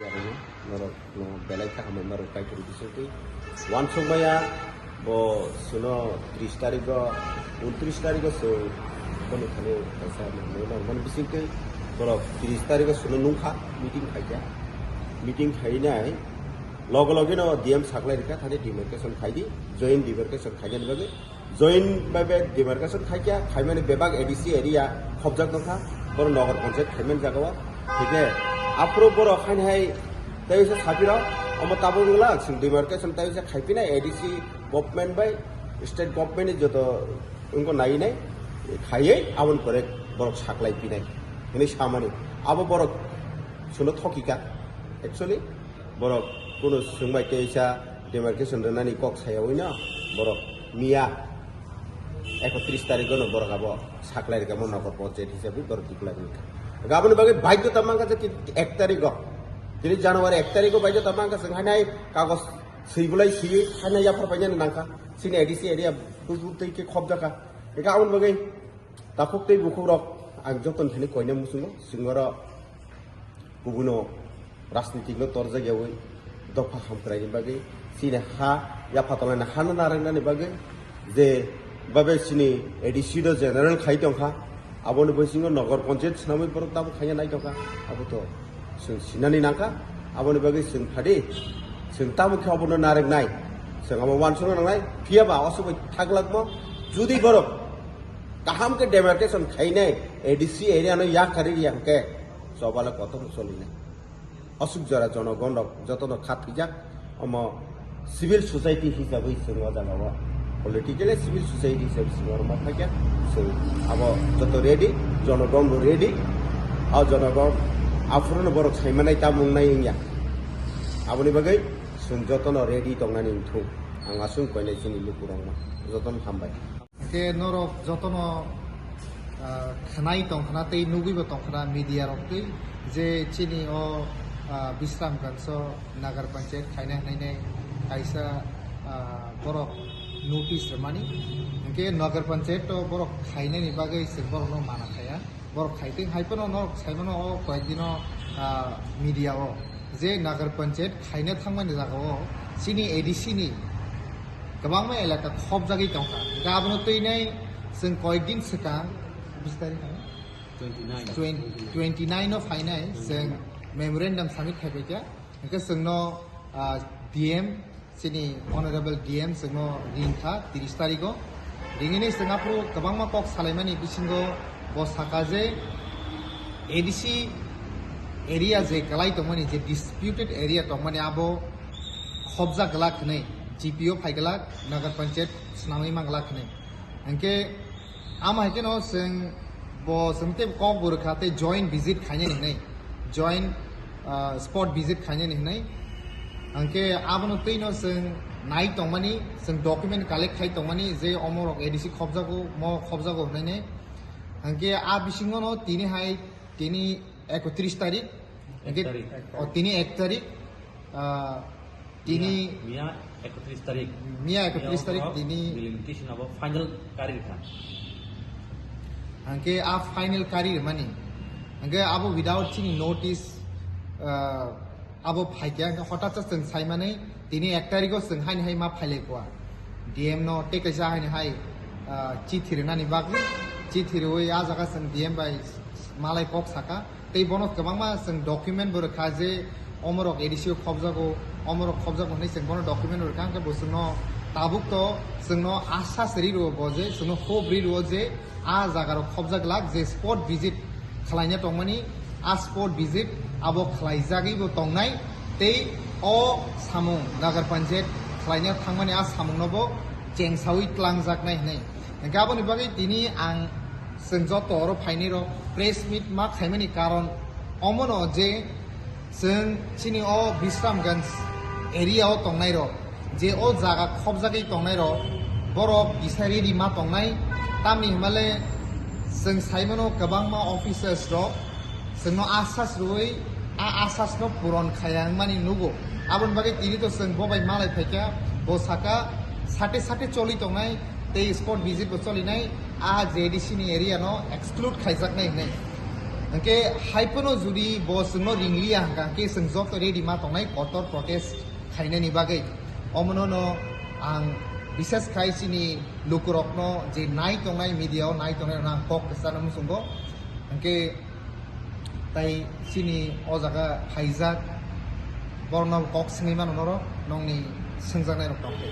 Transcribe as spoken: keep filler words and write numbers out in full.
Norok no belai kha hambai maro Kaitor bisingtwi. Wansukmaya bo suno tris tarigo, untris tarigo se boni thani kaisa manwi norman bisingtwi borok tris tarigo suno nungkha meeting khaikha. Meeting khainai logo logi no D M saklai rikha thani demarcation khaidi, joint demarcation khainani bagwi. Joint bai bai demarcation khaikha, khaimani bebak A D C area khobjak nokha, boro Nagar Panchayat khaimani jagao. Hingke aphuru borok haini hai tei se sapiro, omo tabuk wngla, chwng demarcation tei se khaipinai A D C government bai state government ni joto wngkha nainai, khaiwi aboni pore borok saklai pinai hinwi samani. Abo borok suno thokika, actually. Borok kunu swngbai teisa demarcation rwnani kok sayawi no borok miya ekotris tarigo no borok abo saklai rikamo Nagar Panchayat hisabwi borok declare wngkha. Aboni bagwi baidhota mankha je ek tarigo tini January ek tarigo baidhota mankha, chwng hainai kagoj swi bulai swiwi hainai yaphar painani nangkha. Chini A D C area bujbuk tei khe khobjakha. Eka aboni bagwi takhuk tei bukhuk rok ang joto ni thani koina muchungo, chwng oro kubuno rajnitik no torjak yawi dopha hamkrai ni bagwi chini ha yapha tolani ha no narwknani bagwi je babe chini A D C do general khai tongkha, aboni bisingo Nagar Panchayat swnamwi borok tabuk khaina nai tongkha, abo to chwng sinani nangkha, aboni bagwi chwng phadi chwng tamo khe obono narwknai, chwng abo uansukna nangnai, phiya ba asugwi thaglakmo judi borok kaham khe demarcation khainai A D C area no yakarwi ya hwnkhe chobale kotor solinai. Aswk jora jonogon rok jotono kha thwijak, omo civil society hisabwi chwng o jaga o politically civil society hisabwi chwng oro ma phaikha, chwng abo joto ready, jonogon bo ready, o jonogon aphuru no borok saimanai tamung nai wngya, aboni bagwi chwng jotono ready tongnani wngthung, ang aswk koinai chini lukurokno jotono hambai. Hingke norok jotono, ah, khwnai tongkhna tei nugwibo tongkhna media rok twi je chini o, ah, Bisramganj o Nagar Panchayat khaina hwnwi kaisa, ah, borok notice rwmani. Hingke Nagar Panchayat o borok khainani bagwi chwng borokno mana khaya. Borok khai tei hai phano norok sai mano o koyek dino, ah, media o je Nagar Panchayat khaina thangmani jaga o chini A D C ni kwbangma elaka khobjagwi tongkha. Hingkhe abono twi nai chwng koyek din swkang, bis tarikh ano? Twenty nine. Twen-, twenty nine o phainai chwng memorandum submit khaipaikha. Hingkhe chwngno, ah, D M Chini Honorable D M chwngno ringkha tris tarigo. Ringini chwng aphuru kwbangma kok salaimani bisingo bo saka je A D C area je kwlai tongmani, je disputed area tongmani, abo khobjak glak hwnwi, G P O phai glak, Nagar Panchayat swnamwi man glak hwnwi. Hwnkhe Amo hai kheno chwng bo chwng tei kok bo rwkha tei joint visit khainani hwnwi, joint, ah, spot visit khainani hwnwi. Hwnkhe abono twino chwng nai tongmani, chwng document collect khai tongmani je omo rok A D C khobjago, mo khobjago hwnwi. Hwnkhe a bisingono tini hai tini ekotris tarik, hwnkhe ek tarik. O tini ek tarik, ah, tini miya, miya ekotris tarik. Miya ekotris tarik tini delimitation abo final kari rikha. Hwnkhe a final kari rwmani. Hwnkhe abo without chini notice, ah, abo phaikha, hwnkhe hotat sa chwng saimani tini ek tarigo chwng haini hai ma phailai kua. D M no tei kaisa haini hai, ah, chithi rwnani bagwi, chithi rwui a jaga chwng D M bai malai kok saka. Tei bono kwbangma chwng document bo rwkha je omorok A D C o khobjago, omorok khobjago hwnwi chwng bono document rwkha, hwnkhe bo chwngno tabuk to chwngno asas ri rwo bo je, chwngno hope ri rwo je a jaga rok khobjak glak je spot visit khlaina tongmani, a spot visit abo khlaijagwi bo tongnai, tei o samung Nagar Panchayat khlaina thangmani a samungno bo chengsaui tlangjaknai hwnwi. Hwnkhe aboni bagwi tini ang chwng joto oro phainai rok press meet ma khaimani karon omono je chwng chini o Bisramganj area o tongnai rok, je o jaga khobjagwi tongnai rok, borok kisa ready ma tongnai, tamni hwnmale chwng saimano kwbangma officers rok chwngno asas rwui a asasno puron khaya wngmani nugo. Aboni bagwi tini to chwng bo bai malai phaikha, bo saka sate sate choli tongnai, tei spot visit bo cholinai, a J D C ni area no exclude khaijaknai hinwi. Hwnkhe hai phano jodi bo chwngno ringliya hwnkha, hwnkhe chwng joto ready ma tongnai kotor protest khainani bagwi. Omono no ang bishes khai chini lukurokno je nai tongnai, media o nai tongnai rokno ang kok kwchana muchungo. Hwnkhe tai chini o jaga phaijak, borokno kok swngwi mano norok, nongni swngjaknai rok tongkhe.